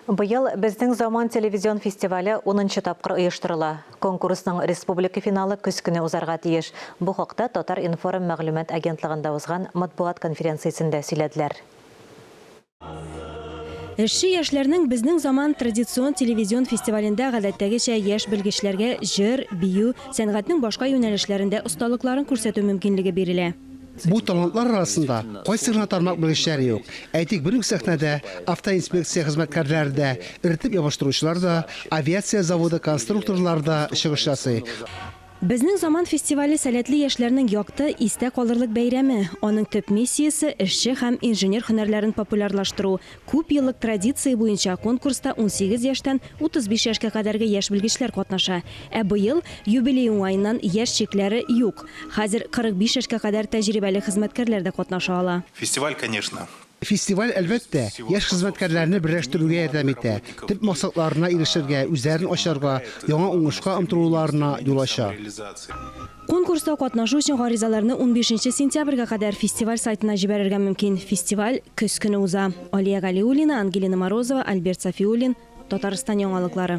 Быел Безнең заман телевизион фестивале унынчы тапкыр оештырыла. Конкурсның республика финалы көз көне узарга тиеш. Бу хакта Татар-информ мәгълүмат агентлыгында узган матбугат конференциясендә сөйләделәр. Эшче яшьләрнең Безнең заман традицион телевизион фестивалендә гадәттәгечә яшь белгечләргә җыр, бию, сәнгатьнең башка юнәлешләрендә осталыкларын күрсәтү мөмкинлеге бирелә. Бу талантлар арасында кайсы гына тармак белгечләре юк. Әйтик, бер үк сәхнәдә автоинспекция хезмәткәрләре дә, эретеп ябыштыручылар да, авиация заводы конструкторлары да чыгыш ясый. Безнең заман фестивале сәләтле яшьләрнең якты, истә калырлык бәйрәме. Аның төп миссиясе, эшче һәм инженер һөнәрләрен популярлаштыру. Күп еллык традиция буенча конкурста 18 яшьтән 35 яшькә кадәрге яшь белгечләр катнаша. Ә быел, юбилей уңаеннан, яшь чикләре юк. Хәзер 45 яшькә кадәр тәҗрибәле хезмәткәрләр дә катнаша ала. Фестиваль, конечно. Фестиваль, әлбәттә, яшь хезмәткәрләрне берләштерүгә ярдәм итә, төп максатларына ирешергә, үзләрен ачарга, яңа уңышка омтылуларына юл ача. Конкурста катнашу өчен гаризаларны унбишенче сентябрьгә кадәр фестиваль сайтына җибәрергә мөмкин. Фестиваль көз көне уза. Алия Галиуллина, Ангелина Морозова, Альберт Сафиуллин, Татарстан яңалыклары.